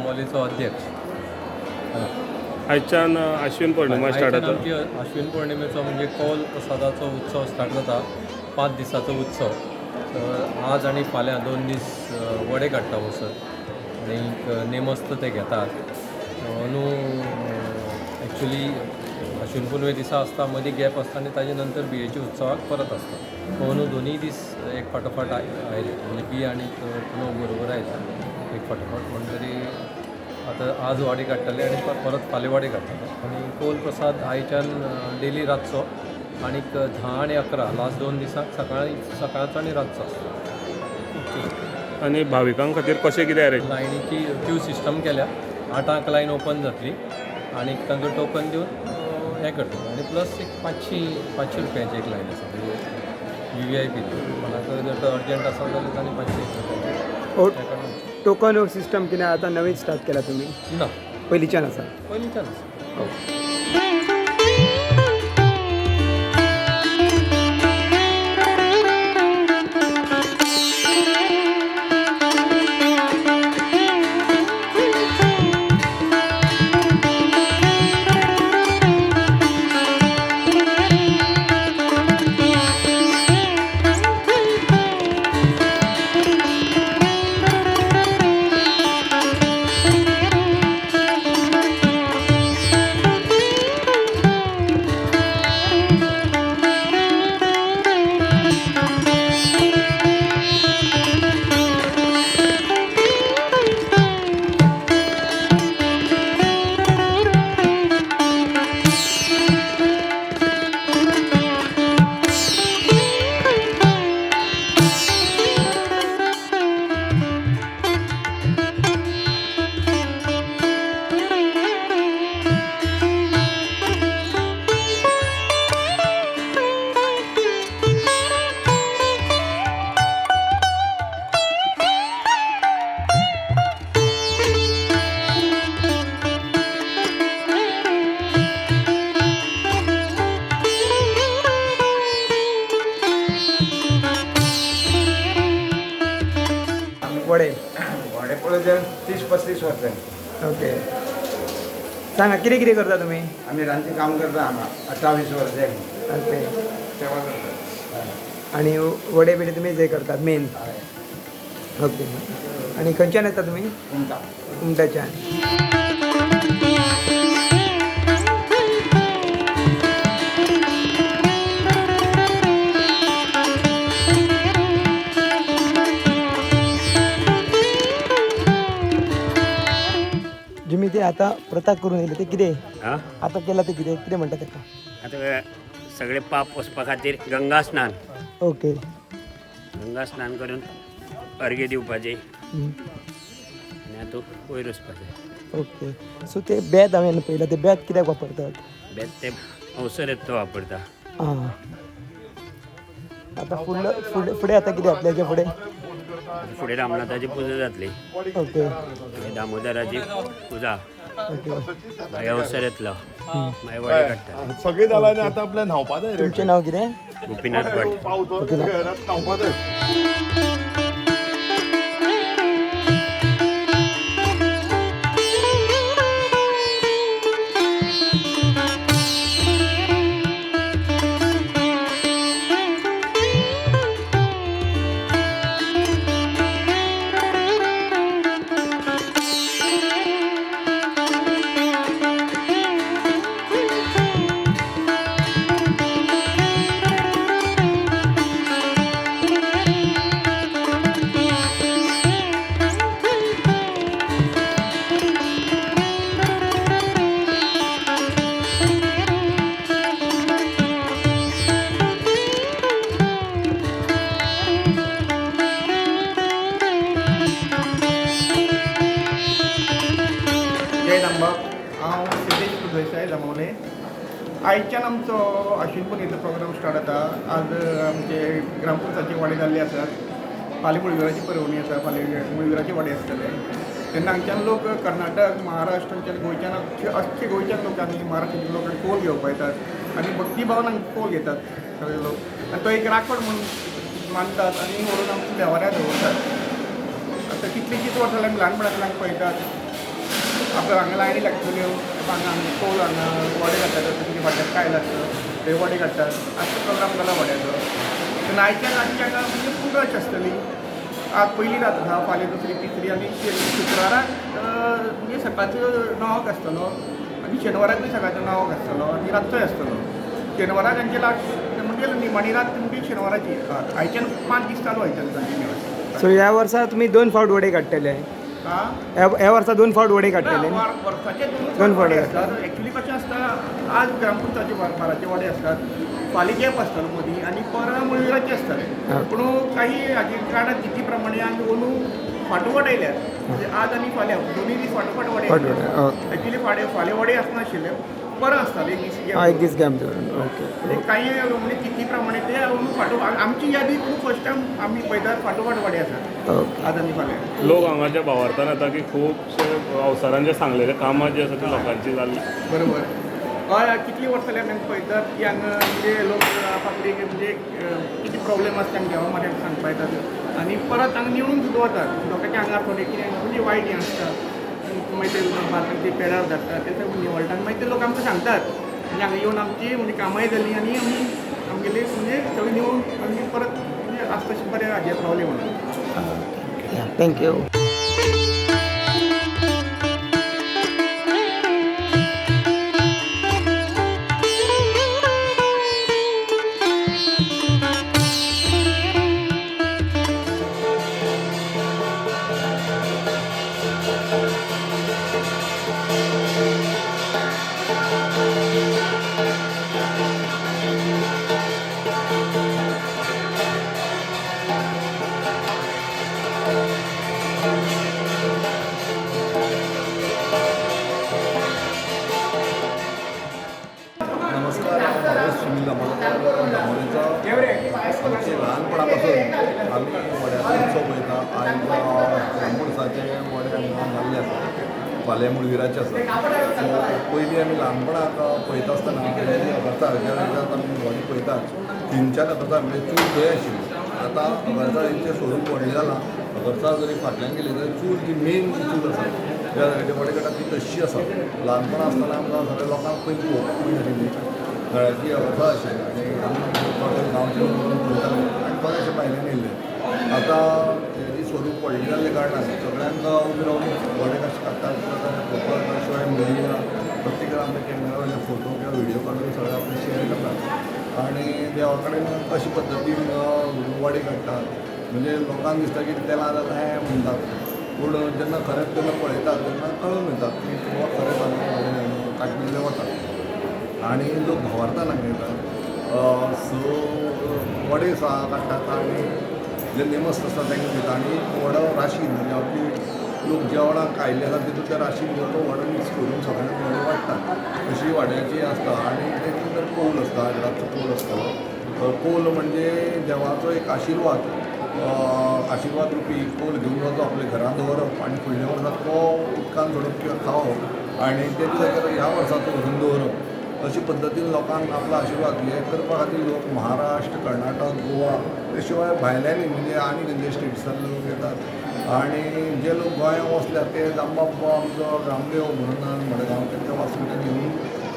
जांबावलेचो अध्यक्ष. आयच्यान आश्विन पौर्णिमा स्टार्ट आयच्यान जाता. आमची आश्विन पौर्णिमेचो म्हणजे कौल प्रसादाचो उत्सव स्टार्ट जाता. 5 दिसाचो उत्सव. तर आज आनी फाल्यां 2 दीस वडे काडटा वसर आनी नेमस्त ते घेतात. अंदू एक्चुली आश्विन पुनवे दिसा आसता, मदीं गॅप आसता आनी ताजे नंतर बियेच्या उत्सवाक परत आसता. अंदू दोनूय दीस एक फाटोफाट आयले, म्हणजे बी आनी पुनव बरोबर आयला एक फाटोफाट. म्हण तरी आतां आज वाडी काडटले आनी परत फाल्यां वाडी काडटले. आनी कौल प्रसाद आयच्यान डेली रातचो आनीक 10 आनी 11 लास्ट 2 दिसांक सकाळचो आनी रातचो आसता. आनी भाविकां खातीर कशें कितें अरेंज? लायनीची क्यू सिस्टम केल्या. 8 लायन ओपन जातली आनी तांकां टोकन दिवन हें करतले. आनी प्लस एक 500 रुपयांची एक लायन आसा, म्हणजे VVIP. कोणाक जर अर्जंट आसा जाल्यार तांणी 500 रुपयांची. टोकन सिस्टम कितें आतां नवीन स्टार्ट केला तुमी? ना, पयलींच्यान आसा. पयलींच्यान आसा. वडे वडे पळोवचे 30-35 वर्सां. ओके, सांगा कितें कितें करता तुमी? आमी रांदचें काम करता हांगा 28 वर्सां. ओके, सेवा करता. आनी वडे बिडे तुमी जे करतात मेन? ओके, आनी खंयच्यान येता तुमी? कुमटा. कुमटाच्यान. जुमी ते आतां प्रथा करून येयले ते कितें आतां केलां ते कितें कितें म्हणटा ताका? आतां सगळे पाप वचपा खातीर गंगा स्नान. ओके. गंगा स्नान करून अर्घ्य दिवपाचें आनी आतां वयर वचपाचें. ओके, सो ते बेत हांवें पळयलां, ते बेत कित्याक वापरतात? बेत ते अवसर येता तो वापरता. आं, आतां फुडलो फुडें फुडें आतां कितें जातलें हेच्या फुडें? फुडें रामनाथाची पुजा जातली. ओके. दामोदराची पुजा. ओके. मागीर अवसर येतलो, मागीर वडे काडटा. सगळे जाला आनी आतां आपल्या न्हांवपा जाय. तुमचें नांव कितें? गोपीनाथ भट. पावस न्हांवपा जाय. जय दामबाब. हांव सिद्धेश प्रभुदेसाय, जांबावले. आयच्यान आमचो आश्विन पुनवेचो प्रोग्राम स्टार्ट जाता. आज आमचे ग्रामपुरसाची वाडे जाल्ली आसात. फाल्यां मुळवीराची परवणी आसा. फाल्यां मुळवीराची वाडे आसतले. तेन्ना हांगच्यान लोक कर्नाटक, महाराष्ट्र, गोंयच्यान अख्खे गोंयच्यान लोक आनी महाराष्ट्राचे लोक कोल घेवपाक येतात आनी भक्तीभावान हांगा कोल घेतात सगळे लोक. आनी तो एक राखण म्हणून मानतात आनी व्हरून आमच्या देवाऱ्यात दवरतात. आतां कितलींशींच वर्सां जालीं आमी ल्हानपणांतल्यान पळयतात. आपल्या हांगा लायनी लागतल्यो, हांगा आमचे कौल हांगा वडे काडटात, तुमचे फाटल्यान कायल आसता थंय वडे काडटात. आजचो प्रोग्राम जाला वड्याचो. तेन्ना आयच्यान रातची हांगा म्हणजे फूल रश आसतली. आज पयली रात आसा, फाल्यां दुसरी, तिसरी आनी शुक्राराक म्हणजे सकाळचो 9 आसतलो आनी शेनवाराकूय सकाळचो 9 आसतलो आनी रातचोय आसतलो. शेनवाराक आमचे लास्ट म्हणजे निमाणी रात तुमची शेनवाराची. आयच्यान 5 दीस चालू आयच्यान कंटिन्युअस. सो ह्या वर्सा तुमी 2 फावट वडे काडटले? ह्या वर्सा 2 फावट वडे काडटले? वर्साचे 2 फावट वडे आसतात. एक्चुली कशें आसता, आज ग्रामपुरसाचे बाराचे वडे आसतात, फाल्यां गॅप आसतलो मदीं आनी परां मुळवीराचे आसतले. पूण काही हाजी कारणां तिथी प्रमाणे आनी अंदू फाटोफाट आयल्यात, म्हणजे आज आनी फाल्यां दोनूय दीस फाटोफाट वडे. एक्चुली फाल्यां वडे आसनाशिल्ले, बरें आसताले एक दीस. एक दीस गॅप दवरून. ओके. काही म्हणजे तिथी प्रमाणे ते अंदू फाटो आमची यादी फर्स्ट टायम आमी पळयतात फाटोफाट वडे आसात आज आनी फाल्यां. लोक हांगा जे भावार्थान येता की खुबशे अवसरान जे सांगलेले कामां जी आसा ती लोकांची जाल्ली. बरोबर. हय, कितली वर्सां जाली आमी पळयतात की हांगा म्हणजे लोक आपापली म्हणजे कितें प्रॉब्लेम आसता तांकां देवा म्हऱ्यान सांगपा येतात आनी परत हांगा निवडून सुद्दां वतात. लोकांच्या आंगार थोडें कितें म्हणजे वायट हें आसता, मागीर ते बारकां ते पेडार धाडटात, ते सगळें निवळटात. मागीर ते लोक आमकां सांगतात म्हणजे हांगा येवन आमची म्हणजे कामांय जालीं आनी आमी आमगेली म्हणजे सगळीं निवळून आमी परत म्हणजे आसा तशें बरें हाजेर पावलें म्हणून. Thank you. नमस्कार, हांव भावेश सुनील दामोदरकर. दामोलेचो आमचे ल्हानपणापासून आमी वड्याचो उत्सव पळयता. आयज ग्रामपुरसाचे वडे आमकां जाल्ले आसा, फाल्यां मुळवीराचे आसा. सो पयलीं आमी ल्हानपणाक पळयता आसतना अगरचाळ ज्या वेळार आमी वडे पळयतात थंयच्यान अगरचाळ म्हणजे चूल थंय आशिल्ली. आतां अगरचाळीचें स्वरूप व्हडलें जालां. अगरचाळ जरी फाटल्यान गेली जाल्यार चूल जी मेन जी चूल आसा ज्या जाग्याचेर वडे काडटात ती तशी आसा. ल्हानपणा आसतना आमकां सगळ्या लोकांक पयलीं पळोवपाक मेळनाशिल्ली नळ्याची अवस्था आशिल्ली आनी आमी गांवचे लोक पळयताले आनी बरेचशे भायल्यान येयल्ले. आतां हेजी स्वरूप व्हडलें जाल्ल्या कारणान सगळ्यांक उबे रावन वडे कशे काडटात पळोवपाक शिवाय मिडिया प्रत्येक जाण आपल्या कॅमेरा वयले फोटो किंवा व्हिडियो काडून सगळे आपले शेअर करतात आनी देवा कडेन कशे पद्दतीन वडे काडटात म्हणजे लोकांक दिसता की तेलां जाल्यार हें म्हणटात, पूण जेन्ना खरेंच जेन्ना पळयतात तेन्ना कळून येतात की बाबा खरेंच हांगा वडे काडलेले वतात आनी लोक भावार्थान हांगा येतात. सो वडे काडटात आनी जे नेमस्त आसता तांकां दिता आनी वडो राशीन म्हणजे आपली लोक जेवणाक आयिल्ले आसा तितून त्या राशीन घेवन तो वडो मिक्स करून सगळ्यांक वडे वाडटात. अशी वाड्याची आसता आनी तेतून तर कौल आसता, रातचो कौल आसतलो. कौल म्हणजे देवाचो एक आशिर्वाद, आशिर्वाद रुपी कौल घेवन वचप आपल्या घरांत दवरप आनी फुडल्या वर्सा तो उदकान सोडप किंवा खावप आनी तेच्या जाग्यार ह्या वर्साचो व्हरून दवरप. अशी पद्दतीन लोकांक आपलो आशिर्वाद हे करपा खातीर लोक महाराष्ट्र, कर्नाटक, गोवा ते शिवाय भायल्यांनी म्हणजे आनी खंयचे स्टेट्सान लोक येतात आनी जे लोक गोंयांत वसल्यात ते जांबाप्पा आमचो ग्रामदेव म्हणून मडगांवचे ते वासंती घेवन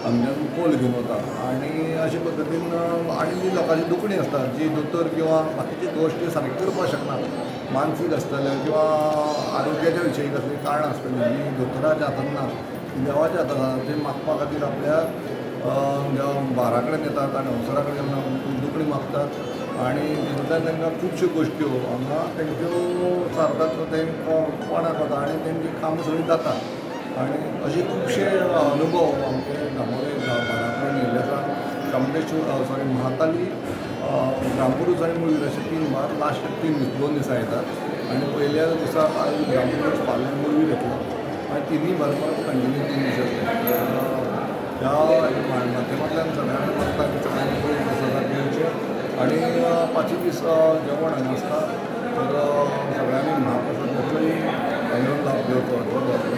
हांगच्यान कोल घेवन वता आनी अशे पद्दतीन आनी जी लोकांची दुखणी आसतात जी दोतोर किंवा बाकीचे गोश्टी सारकी करपाक शकना, मानसीक आसतले किंवा आरोग्याच्या विशयी कसलीं कारणां आसतलीं जी दोतोराच्या हातान ना ती देवाच्या हातान आसा, ती मागपा खातीर आपल्या बारा कडेन येतात आनी अवसरा कडेन दुखणी मागतात आनी तितूंतल्यान तांकां खुबश्यो गोश्ट्यो हांगा तेंच्यो सारतात, तांकां कोणाक वता आनी तेंची कामां सगळीं जाता. आनी अशे खुबशे अनुभव आमचे दामोदर बारा कडेन येयल्ले आसा. चामुंडेश्वर सॉरी महाकाली, ग्रामपुरूस आनी मुळवीर अशे 3 बार लास्ट 3 दीस 2 दिसां येतात आनी पयल्या दिसा ग्रामपुरूस, फाल्यां मुळवीर येतलो आनी तिनूय बार परत कंटिन्यू 3 दीस येतले. ह्या माध्यमांतल्यान सगळ्यांक मागता की सगळ्यांनी पयलीं प्रसादाक घेवचें आनी 5 दीस जेवण हांगा आसता तर सगळ्यांनी महाप्रसादाचोय हांगा लाभ घेवचो.